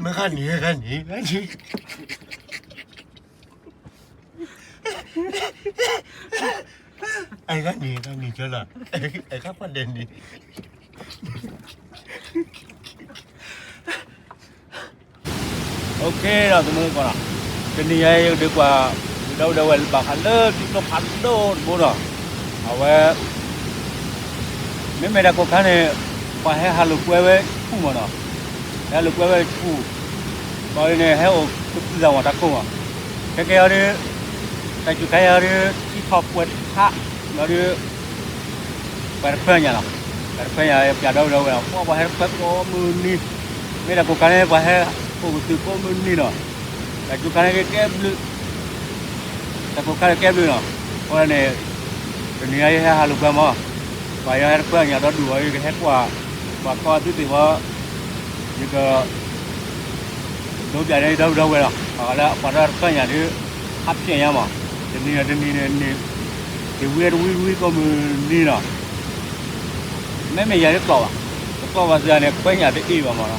ဂၤန့ၣ် ဂၤန့ၣ် ဂၤန့ၣ် အဲ ဂၤန့ၣ် ဂၤန့ၣ် ကၠီလီၤ အဲခါဖီဒဲးန့ၣ် OK ဒီး သမုသကိးနီၤ, တနံၤညါအံၤ ယကဒုးကွၢ် ဒီပုၢ်ဒီဝဲၢ်ဘၣ်ဃးလၢထံကျိဖးဒိၣ်တဘိနီၤ, အဝဲ မ့မ့ၢ်တၢ်ကိၢ်ခါန့ၣ် ပှၤဟဲဟးလိာ်ကွဲဝဲဆူၣ်မးနီၤ, ဟဲလိာ်ကွဲဝဲဆူၣ်, ဘၣ်အံၤန့ၣ် ဟဲအိၣ်ကသူၣ်သးဝးတၢ်ကိၢ်မး, ခဲကဲအံၤဒီး တၢ်စူၤခါအံၤဒီး ထံထီၣ်ပှဲၤထး လီၤဒီး ပှၤတခွဲညါလီၤ, ပှၤတခွဲညါ ပျးဒီပုၢ်ဒီဝဲၢ်လီၤ, ပှၤဟဲတခွဲကိးမုၢ်နံၤ, မ့ၢ်တၢ်ကိၢ်ခါန့ၣ် ပှၤဟဲအိၣ်ကသူၣ်ကိးမုၢ်နံၤနီၤ, တၢ်စူၤခါန့ၣ်ကဲဘျုး, တၢ်ကိၢ်ခါန့ၣ်ကဲဘျုးနီၤ, အဃိန့ၣ် တနံၤညါယဟဲဟးလိာ်ကွဲမး, ပှၤယဟဲတခွဲညါဒီးဒူၣ်အီၤ ယကဟဲကွၢ်, ပှၤကွၢ်သုသ့ၣ်ဝဲ, ယက ဒိပျးန့ၢ်ဒီပုၢ်ဒီဝဲၢ်လီၤ, ပှၤလၢပှၤတခွဲညါဒီး ဟးဖျဲးညါမး, တနံၤဒီးတနံၤန့ၣ် န့ၣ် တဝံၤတဝံၤတဝံၤကိးမုၢ်နံၤနီၤ, မ့မ့ၢ်ယၤတကျိးဘၣ်, တကျိးဘၣ်စ့ၢ်န့ၣ် ခွဲညါတအ့ၣ်ဘၣ်မးနီၤ,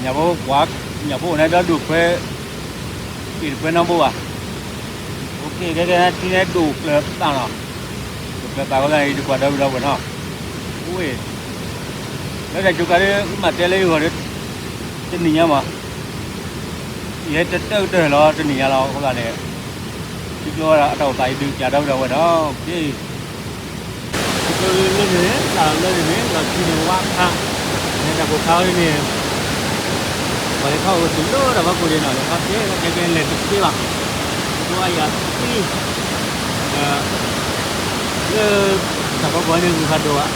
ညၣ်ဖိပှၤ, ညၣ်ဖိအိၣ်န့ၣ်ဒီဒူၣ်ခွဲ, အ့ၣ်တခွဲနီတဘိဘၣ်, အိၣ်က့ၤ ခဲကဲထံန့ၣ်ဒိၣ်ကျၢၤသးနီၤ, ဒိၣ်ကျၢၤသးဝဲဒၣ်န့ၣ် ယတကွၢ်ဒီပုၢ်ဒီဝဲၢ်နီၤ, အိၣ် လၢတၢ်စူၤခါဒီး မၤတဲလၢယဂီၢ်ဒီး တနံၤညါမး, ယဟဲတတၢၢ်ကတၢၢ်လီၤ တနံၤညါလီၤ အဃိသတးန့ၣ်, ထံကျိအတၢ်အိၣ်သးအံၤဒုးပျးဒီပုၢ်ဒီဝဲၢ်ဒီး, ထံကျိလၢန့ၣ် တၢ်လၢန့ၣ်န့ၣ် လီၤခံန့ၣ်ဝါခါ, န့ၣ်တၢ်ကိၢ်ခါဝဲန့ၣ် ပှၤလဲၤထီၣ်အိၣ်ကသူၣ်လၢတၢ်ဖီခိၣ်ဒံးနီၤ, လဲၤထီၣ်ကဲ ခဲကဲလဲၤတသ့ဘၣ်, ဒိအယၤသံ, လၢတၢ်ဖီခိၣ်န့ၣ် ဂုၤဖးဒိၣ်ဘၣ်,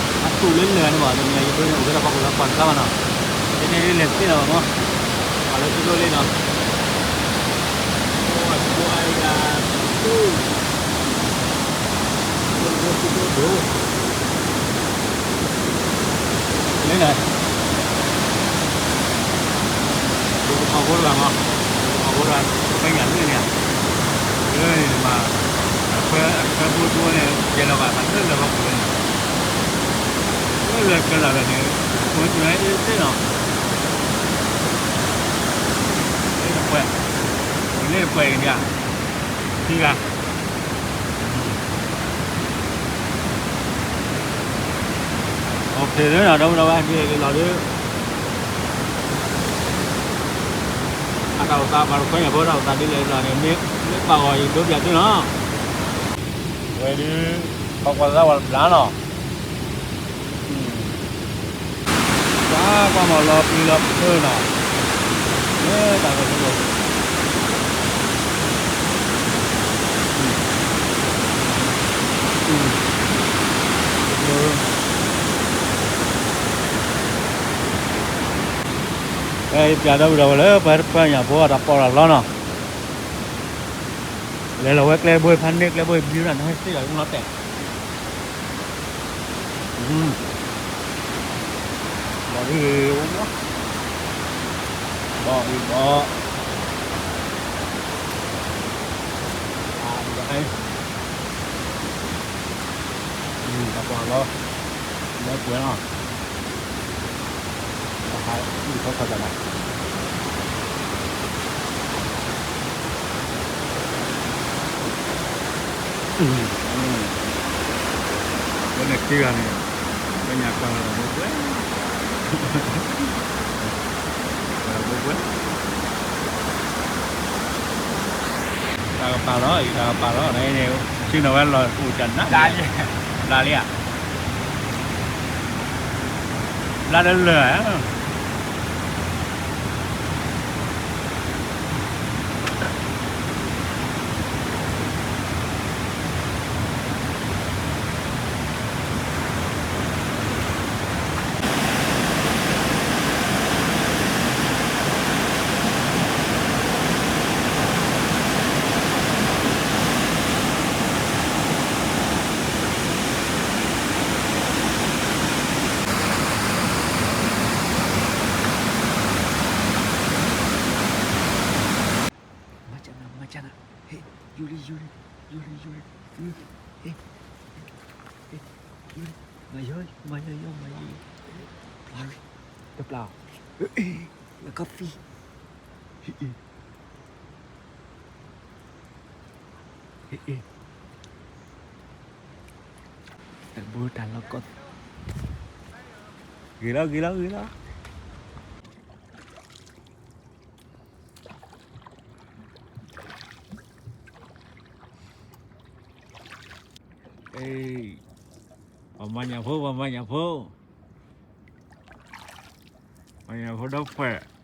အသူၣ်လၢလၢာ်န့ၣ်ဘၣ်, တနံၤညါယဒိန့ၣ် အိၣ်ကဲတၢ်ဖီခိၣ်လၢကွၢ်တခါဘၣ်နီၤ, ခဲကဲလဲၤတသ့လၢၤဘၣ်မး, ပှၤလၢထံကျိလံနီၤ, ဒိအယၤသံ, ဒိဒိဒိဒိ လၢန့ၣ်, ဒိကထီၣ်ဖိတဂၤမး, ဒိကထီၣ်ဖိတဂၤ ခွဲညၣ်လၢန့ၣ်ဧါ, လၢန့ၣ်မး, အခွဲအခွဲဖိတဘိန့ၣ် ယဲလီၤဘၣ်သးလၢလၢၢ်ဖီခိၣ်လၢန့ၣ်, လၢလၢၢ်ကၢလၢ်လၢန့ၣ်, အခိၣ်သူၣ်န့ၣ်အ့ၣ်သ့နီၤ, လၢတပှဲၤ, လၢတပှဲၤအံၤန့ၣ်ဧါ, ခံဂၤ အိၣ်ဖျဲၣ်လၢနီၤ ဒီပုၢ်ဒီဝဲၢ် ဒ်လဲၣ်လီၤဒီး အတၢ်အိၣ်သး ပှၤတခွဲညါဖိတၢ်အိၣ်သးဒ်လဲၣ်လီၤန့ၣ် မ့ၢ်ဘၣ်ဂီၤအံၤဒိပၠးသုနီၤ ဝဲဒုး ပှၤကွၢ်သးဝဲတဘျါနီၤ ကွၢ်ကွၢ်မီၤလီၤပျံၤလီၤဖုးနီၤ လၢတၢ်ကစီၣ် ပျးဒီပုၢ်ဒီဝဲၢ်လၢ ပှၤတခွဲညါဖိအတၢ်ပီးတၢ်လီနီၤ လဲၤလီၤဝဲကျဲတဘိဖးန့ၢ် ကျဲဘိဘံရၣ်န့ၣ် ဟဲသ့ၣ်လီၤ ကနီၤတဲာ် ဘီဒုး ဘီအံၤဘီ တၢ်ပီးလီၤ လၢပှဲၤလီၤ တၢ်ဟးအံၤခီခီတၢ်ဘၣ် ဝဲန့ၣ်ခံဂၤန့ၣ် ပညၣ်ကွၢ်လီၤတၢ်ဘိဘှဲ ကွၢ်တၢ်ဘိဘှဲ တၢ်ကပာ်လီၤအံၤ တၢ်ကပာ်လီၤ နန့ၣ် ဆ့ၣ်နီၤဝဲလီၤအိၣ်ကနၣ် ဘျါလံဧါ ဘျါလၢလၢာ်ဧါ မၤကနၣ် မၤကနၣ် ဟဲ ယူၤလံ ယူၤလံ ယူၤလံ ယူၤလံ ဟဲ ဟဲ ယူၤလံ မၤယီၤ မၤယီၤ ယီၤ မၤယီၤ တပျၢ် တပျၢ် အ့ လီၢ်ကီၢ်သံ, ဟ့ၣ်အ့ၣ်, ဟ့ၣ်အ့ၣ်, တၢ်ဘိတၢ်လီၢ်ကီၢ်သံ, ဂ့ၤလီၤ ဂ့ၤလီၤ ဂ့ၤလီၤ. အ့, ပှၤမၤညၣ်ဖိ ပှၤမၤညၣ်ဖိ, မၤညၣ်ဖိဒီးပှဲၤ.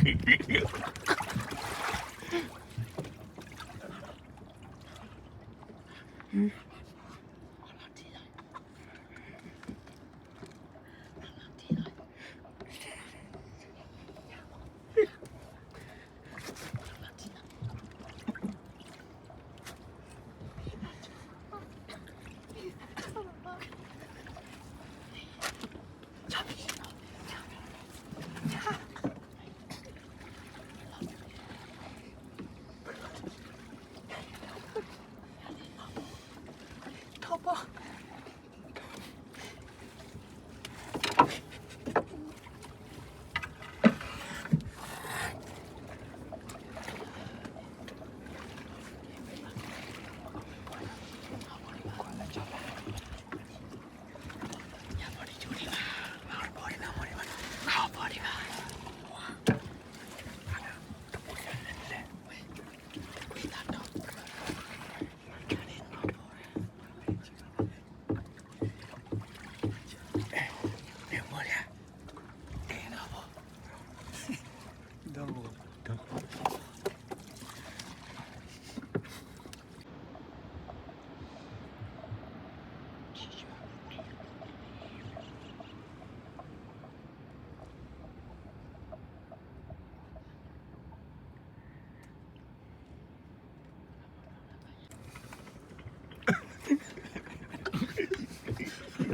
ဒီးထီၣ်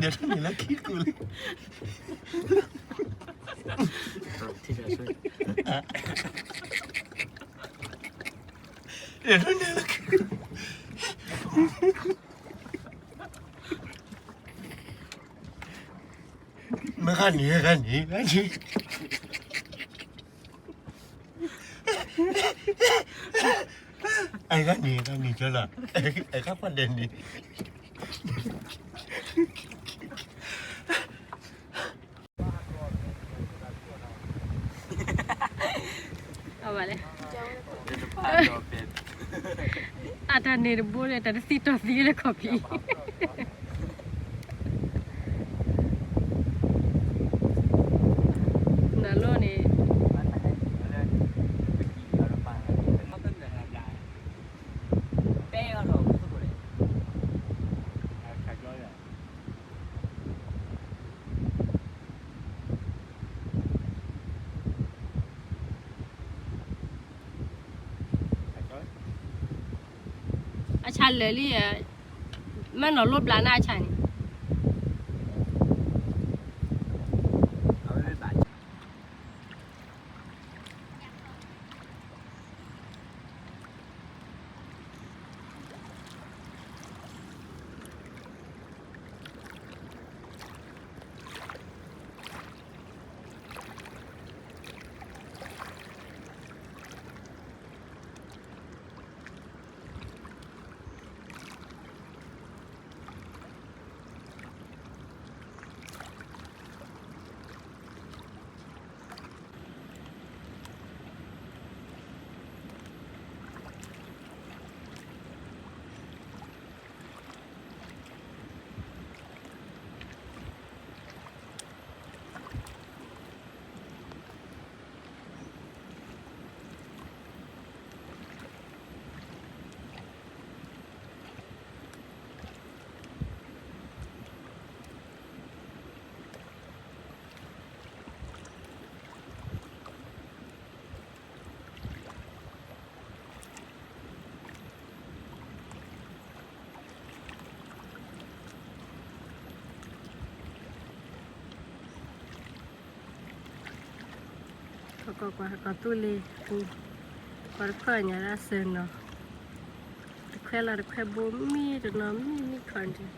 န့ၣ်လၢခံကူၣ်လံ, ဒီးထီၣ်န့ၣ်လၢခံကူၣ်, မ့ၢ်ဂၤန့ၣ် ဂၤန့ၣ် ဂၤန့ၣ် အဲဂၤန့ၣ် ဂၤန့ၣ်ကၠီလီၤ, အဲဂၤဖးဒဲးန့ၣ် အဝဲလဲၣ်, အတၢ်န့ၣ်တဘိန့ၣ် တၢ်တသံတီၢ်သံလၢခီၣ်ဖံး, နၤလိန့ၣ် အဆၣ်လၢာ်လံ, မ့ၢ်နီၤလိၣ်ဘျးန့ၣ်အဆၣ်န့ၣ်. ကီၢ်ကွၢ် ကီၢ်သူလ့ၤပူၤ, ကီၢ်တခွဲးညါလၢအစၢၤနီၤ, တခွဲးလီၤတခွဲးဘိ မံတနီၤမံမံခီၣ်ဒံး,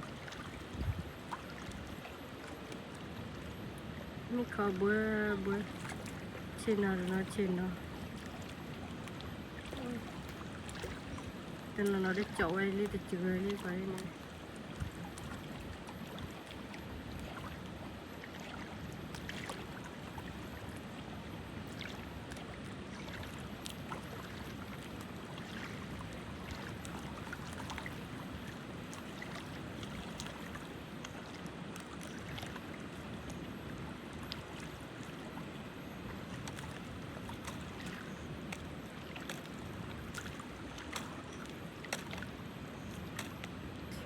မံခီၣ်ဘှဲဘှဲ, ဆ့ၣ်နီၤတနီၤဆ့ၣ်နီၤ, တနီၤနီၤတကၠီၣ်ဝဲလံ တစှၤလံပှၤန့ၣ်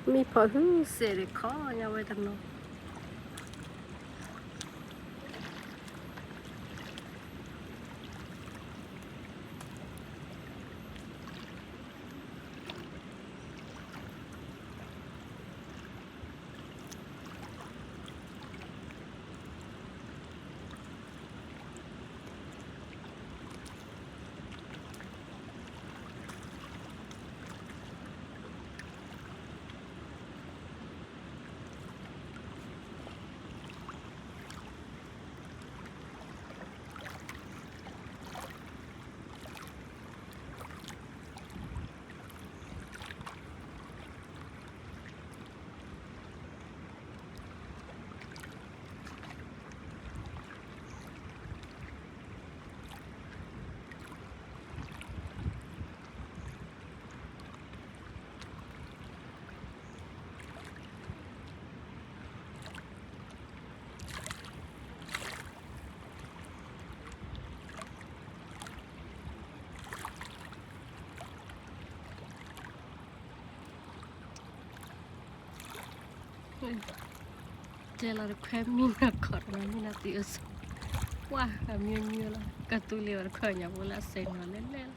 မံဖီၣ်ဟုစဲးဒီးခီညါဝဲတနီၤ တဲလီၤတခွဲမံနီၤခီၣ်တနီၤမံနီၤသံအစိၤ, ပှၢ်အမံမံလီၤ ကီၢ်သူလ့ၤဝဲတခွဲးညါဖိလၢအစဲးနီၤလဲၣ်လဲၣ်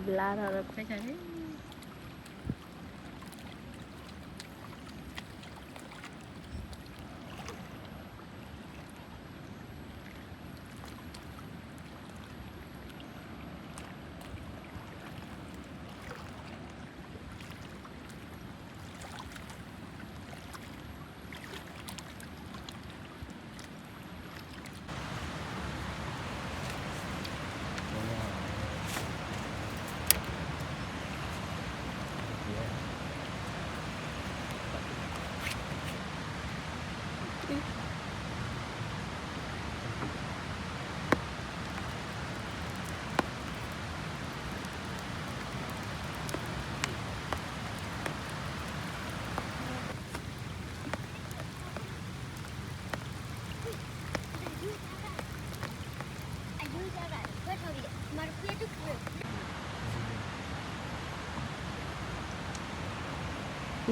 လီၤ ဘျါထီၣ်ဒီးခွဲးဆါ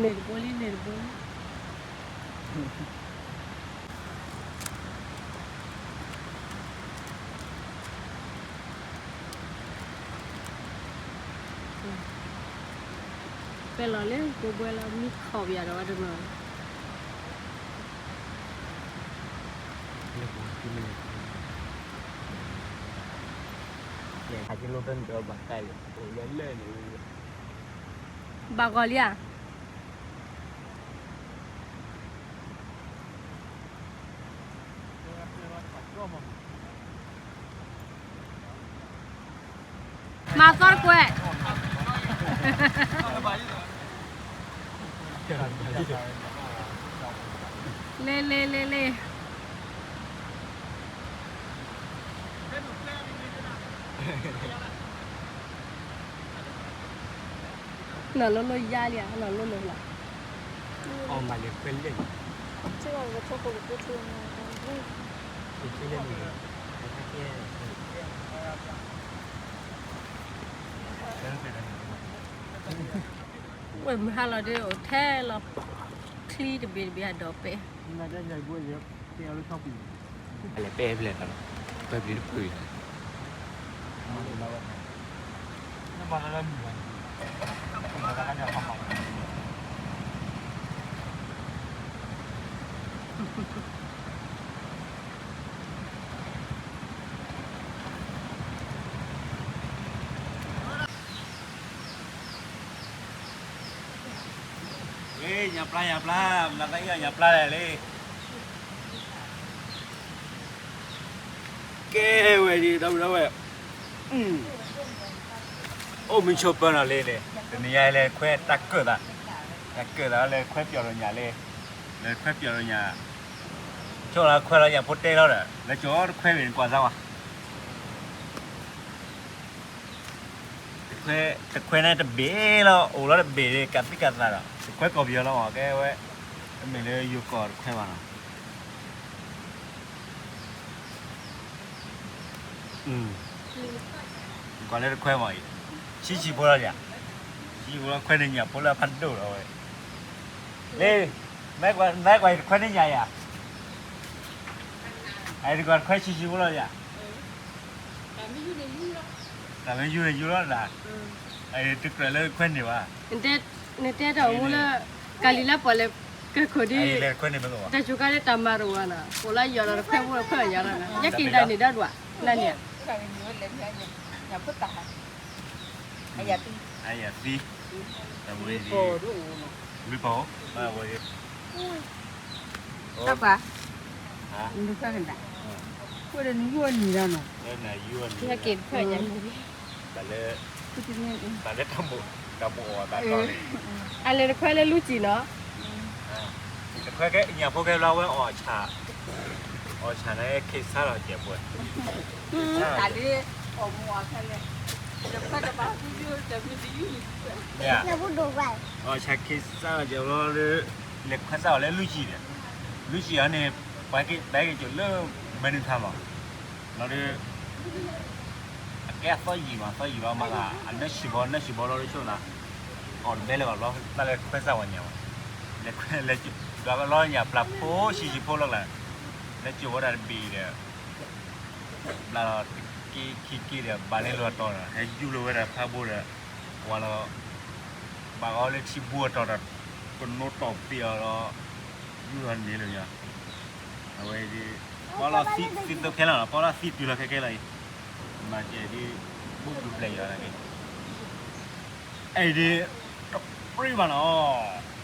န့ၣ် န့ၣ်တဘိလံ န့ၣ်တဘိလံ ပဲလီၤလၢကိးဘှဲလီၤ မံခီၣ်ပယၤဒီးဝဲတနီၤ ဘၣ်ဂီၤလံဧါ မၤသီတကွဲး လ့လ့လ့လ့ နီၢ်လိၤလိၤယါလံဧါ နီၢ်လိၤလိၤလီၤ အီၣ်မၤလ့ၤခွဲးလ့ၣ် ဆ့ၣ်ဝါကထိၣ်ဖိကသ့ၣ်ထူၣ်န့ၣ် ဆ့ၣ်လ့ၣ်န့ၣ် တခါကဲ ဝဲမုၢ်ဟါလီၤဒီး အိၣ်ထဲလီၤ ချံတဘ့ၣ်တဘ့ၣ်အဒိးပဲာ် လဲၤပဲာ်ဖဲလဲၣ်တၢ်လီၤ ပဲာ်ဖဲတဖု လ့ ညၣ်ပျၢ် ညၣ်ပျၢ် မနုၤသးအံၤ ညၣ်ပျၢ်လဲၣ်လ့ ကဲဝဲဒ် ဒီပုၢ်ဒီဝဲၢ် အိၣ်မုာ်ဆိးပၢၤနီၤလ့န့ၣ် တနံၤညါလဲၤခွဲတၢ်ကၢၣ်သး တၢ်ကၢၣ်သး လဲၤခွဲပျီၢ်ဒီးညၣ်လ့ လဲၤခွဲပျီၢ်ဒီးညၣ် ဆိလၢခွဲလီၤညၣ်ဖိတဲလီၤဒီး လဲၤကၠီတခွဲဘ့ၣ်န့ၣ် ကွၢ်စၢ်ဝဲ တခွဲ တခွဲန့ၣ်တဘ့ၣ်လီၤ အိၣ်လီၤတဘ့ၣ် ကးသံကးသးဒီး တခွဲကီၢ်ပယီၤလီၤ ကဲဝဲ တမ့ၢ်လၢယိၤကီၢ်တခွဲဘၣ်နီၤ ကွၢ်လၢတခွဲမးအံၤ ဆံးဆံးဖိလီၤယၤ ဆံးဆံးဖိလီၤ ခွဲန့ၣ်ညၣ်ဖိလၢအဖးဒိၣ်လီၤဝဲ လ့ မ့ၢ်ကွၢ် မ့ၢ်ကွၢ်အံၤတခွဲန့ၣ်ညၣ်ယၤ အံၤတကွၢ်တခွဲဆံးဆံးဖိလီၤယၤ တၢ်မ့ၢ်ယူၢ်န့ၣ်ယူၢ်လီၤဒၣ် အံၤတကြၢးလၢခွဲန့ၣ်ဘၣ် နတဲတၢ်အိၣ်မူလၢ ကၤလံၤလၢပှၤလဲၤကၢၢ်ခိၣ်ဒ် တၢ်ဆိကါလၢတၢ်မၤတဝၤနီၤ အိၣ်လၢယီၤဒီးတခွဲဖိတခွဲယၤဒီး ယက့ၤဒၣ်န့ၣ်ဒၣ်ဒွး နန့ၣ် အယၤသံ တၢ်ဝဲ လွံၢ်ပီၢ် တၢ်ပာ် နဖဲကနၣ် ဝဲဒီးနယူၢ်အနံၤလီၤနီၤ နယူၢ်အနံၤ တၢ်လၢ တၢ်လၢတၢ်ဘိး တၢ်ဘိးအီၤတၢ်တီၤန့ၣ် အလဲၤတခွဲလၢလူစံၣ်နီၤ တခွဲကဲ ညၣ်ဖိကဲဘျီဝဲအီၣ်ဆၣ် အီၣ်ဆၣ်န့ၣ်ခ့ဆါလီၤကဲးပှဲၤ တၢ်လၢ အီၣ်မူအီၣ်ဆၣ်လဲၣ် တခွဲတဘၣ် ညၣ်ဖိဒိၣ်ဝဲ အီၣ်ဆၣ်ခ့ဆါလီၤကဲးဘျီလၢ လဲၤခွဲစၢ်အီၤလၢလူစံၣ်ဒီး လူစံၣ်အီၤန့ၣ် ပှၤက့ၤ ပှၤက့ၤကၠိလၢမဲနုၤထါမး လီၤဒီး အကဲအသီယံာ်မး သီယံာ်ဘၣ်မးလၢ အနၢဆံးဘီ နၢဆံးဘီလီၤဒီးဆိၣ်သး အီၣ်တဘဲလၢၤဘၣ်ဘျီ တၢ်လဲၤခွဲစၢ်ဝဲညၣ်ဘၣ် လဲၤခွဲ လဲၤကၠိ ဒွးကလီညၣ်ပျၢ်ဖိ ဆံးဆံးဖိလီၤကျါ လဲၤကၠိဝဲဒၣ်တဘ့ၣ်ဒီး ဘျါလီၤတက့ခံက့ဒီး ဘၣ်န့ၢ်လၢအတီၤဒီး ဟဲယူၢ်လီၤဝဲဒၣ်ဖးဘိဒီး ကွၢ်လီၤ ဘၣ်ဂီၤလၢထံဘိအတီၤဒီး ကနိတီၢ်ပ့ၤအီၤဒီး ယူၢ်လီၤန့ၣ်လၢညါ အဝဲဒ် ပီလီၤသံသ့ခဲလၢာ်လီၤ ပီလီၤသံတုၤလီၤခဲခဲလၢာ်အံၤ မၤကဲဒ် ဘူးကဘျဲၣ်ယွၤနာ်က့ အဲဒ် တပြံဘၣ်နီၤ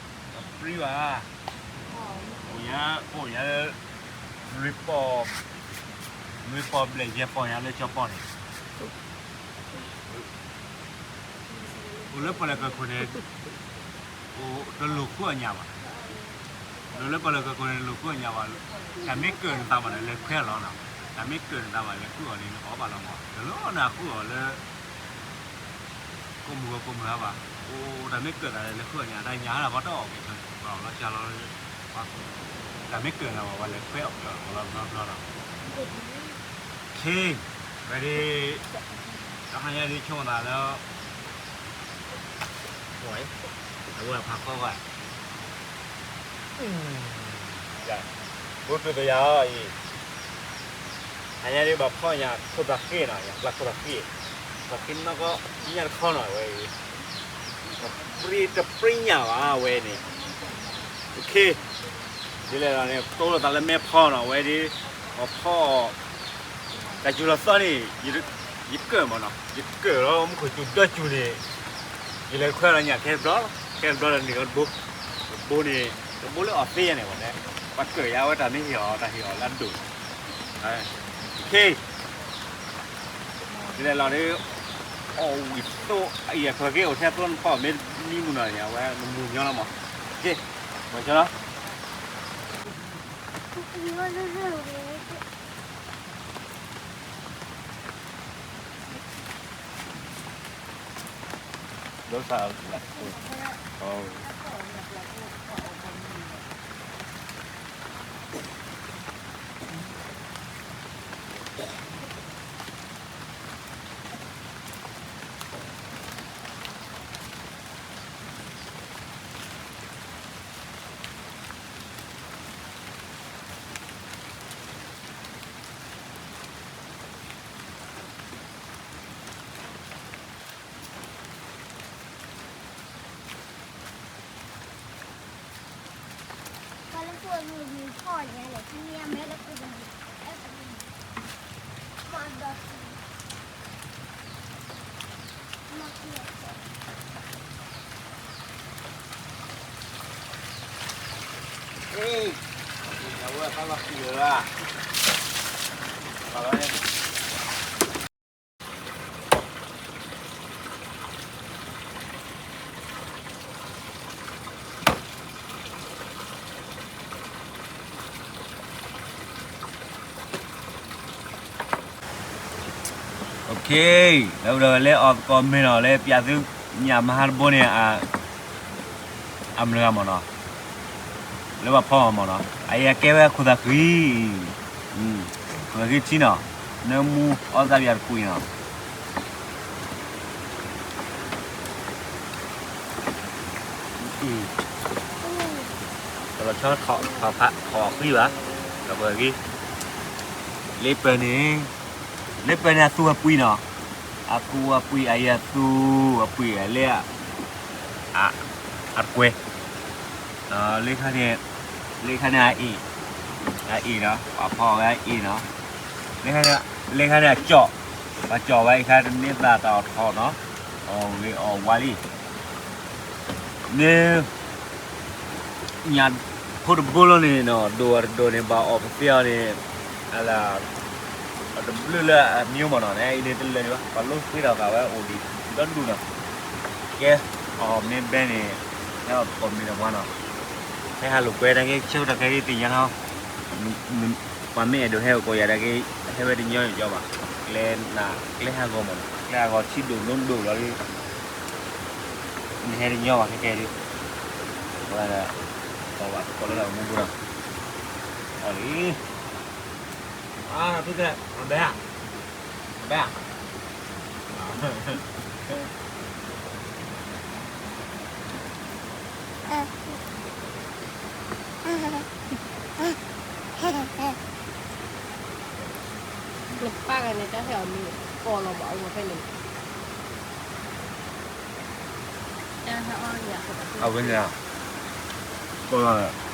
တပြံဘၣ် အိၣ်ညါ အိၣ်ညါလၢ လွံၢ်ပီၢ် လွံၢ်ပီၢ်ဘျဲၣ်ယဲၢ်ပီၢ်ညါလၢကၠီပီၢ်န့ၣ် အိၣ်လၢပှၤလဲၤကၢၢ်ခိၣ်န့ၣ် အိၣ်တလိၣ်ဃုအီၣ်ညၣ်ဘၣ် ဒီးလၢပှၤလဲၤကၢၢ်ခိၣ်န့ၣ် တလိၣ်ဃုအီၣ်ညၣ်ဘၣ် တၢ်မ့ၢ်ကၢၢ်နသးဘၣ်ဒီး လဲၤခွဲအီၤလီၤနီၤ တၢ်မ့ၢ်ကၢၢ်နသးဘၣ် လဲၤဃုအီၣ်န့ၣ် နအီၣ်ဘၣ်လီၤမး တလိၣ်နဃုအီၣ်လၢ ကိးမုၢ်ဂီၤကိးမုၢ်ဟါဘၣ် အိၣ်တၢ်မ့ၢ်ကၢၢ်သးလဲၤဃုအီၣ်ညၣ် တၢ်ညၣ်ဟါလၢပှၤတအီၣ်က့ၤ ပှၤအီၣ်လီၤကၢ်လီၤ တၢ်မ့ၢ်ကၢၢ်နသးဘၣ် ပှၤလဲၤခွဲအီၣ်ကၢၢ်လီၤဘျီဘျီလီၤ ခ့ ဝဲဒ် တဟါညါဒ်ဆိကမိၣ်သးလၢ အဝဲဖးခီဂီၢ် ဘိတုၤတယၤအံၤ ဟါညါဒ်ဘၣ်ဖီၣ်ညၣ်ခိၣ်သးဃ့နီၤ ညၣ်ပျၢ်ခိၣ်သးဃ့ သးဃ့နီၢ်ကီၢ် ညၣ်တခီနီၤ ဝဲအံၤ တပြံတပြံညၣ်ဘၣ်ဝဲန့ၣ် ခ့ ဒ်လဲၣ်လီၤန့ၣ် တိၢ်လိာ်သးလၢမဲဖီနီၤ ဝဲဒ် ပှၤဖီၣ် တၢ်စူၤလီၤသီန့ၣ် ယကၢၢ်မးနီၤ ယကၢၢ်လီၤ မူခိၣ်စူၤဒီစူၤန့ၣ် ယလဲၤခွဲလီၤညၣ်ခဲတဘျီလီၤ ခဲတဘျီလၢန့ၣ်လီၤတဘိ တဘိန့ၣ် တဘိလၢအီၣ်သ့ယါန့ၣ်ဝဲ ပှၤကၢၢ်ယါဝဲတၢ်မ့ၢ်ဟ့ၣ်အီၤ တၢ်ဟ့ၣ်အီၤလၢအဒိၣ်န့ၣ် ခ့ ဒ်လဲၣ်လီၤဒီး အီၣ်ဝံၤသိး အအံၤအခွဲးက့အိၣ်ထဲသိးနဖီၣ်မ့ၢ်နံၤမုၢ်နီၤန့ၣ် အဝဲနမူညီလီၤမး က့ ပှၤကၢလီၤ Those are, oh. လၢအဝဲဒီးလၢအီၣ်သကိးမ့ၢ်နီၤ လၢပျးသု ညၣ်မဟါတဘိန့ၣ် အမနုၤဂၤမ့ၢ်နီၤ, လၢပှၤဖီအီၤမ့ၢ်နီၤ အအံၤအကဲဝဲခိၣ်သၣ်ဃံ, ခိၣ်သၣ်ဃံထံနီၤ, နၢမူအီၣ်သးပယီၤတကွံာ်နီၤ, တလီၤဆီထီၣ်ဃံဘၣ်, ခိၣ်ဃံ, လ့ပၢၢ်န့ၣ်, လ့ပၢၢ်န့ၣ်အသူအပှံၤနီၤ, အသူအပှံၤ အအံၤအသူအပှံၤလၢ အတကွဲ, လၢခါန့ၣ်, လၢခါန့ၣ်အအ့ၣ်, အအ့ၣ်နီၤ ပှၤဖီအီၤဝဲအအ့ၣ်နီၤ, လၢခါန့ၣ်အကၠီၣ်, ပှၤကၠီၣ်ဝဲအံၤခါတန့ၢ်သးတၢ်အီၣ်ထီၣ်နီၤ, အီၣ်ဂ့ၤအီၣ်ဝါလံ, မ့ၢ် ညၣ်ဖိတဘိလီၤန့ၣ်နီၤ ဒိၣ်အတဒိၣ်န့ၣ် ဘၣ်အီၣ်ပသ့အီၤန့ၣ်, အလၢ အတဘျုးလၢအမံၤမ့ၢ်နီၤ အံၤန့ၣ်တလၢာ်ဒံးဘၣ် ပှၤလိဃ့ထီၣ်သးဝဲအိၣ်ဒံးဒီဒူၣ်နီၤ, ကဲ, အီၣ်မ့ၢ်ဘဲန့ၣ်, ဟဲအီၣ်သကိးမ့ၢ်ဒီးပှၤနီၤ, ဟဲဟးလိာ်ကွဲတၢ်က့ ဆၢကတီၢ်ခဲအံၤသ့ၣ်ညါနီၤ, ပှၤမ့ၢ်အဲၣ်ဒိးဟဲအိၣ်ကိးယၤတၢ်က့ ဟဲဝဲတညီညီဘၣ်, ကျဲနး ကျဲဟးဂီၤမ့ၢ်နီၤ ကျဲဟးဂီၤထံဒိၣ်လိဒိၣ်လီၤဒ် နဟဲတညီဘၣ်ခဲကဲဒ်, ဝဲဒၣ်, အီၣ်ဘၣ်သကိးလၢတၢ်မူပူၤနီၤ, အီၣ်လံ, အါ ဖုကဲ, အဘဲ, အဘဲ, နပၢ်ဂၤန့ၣ် တၢ်ဟဲအီၤမ့ၢ်ကိးလီၤဘၣ်အဝဲဖဲန့ၣ်, အဝဲန့ၣ်, ကိးလီၤ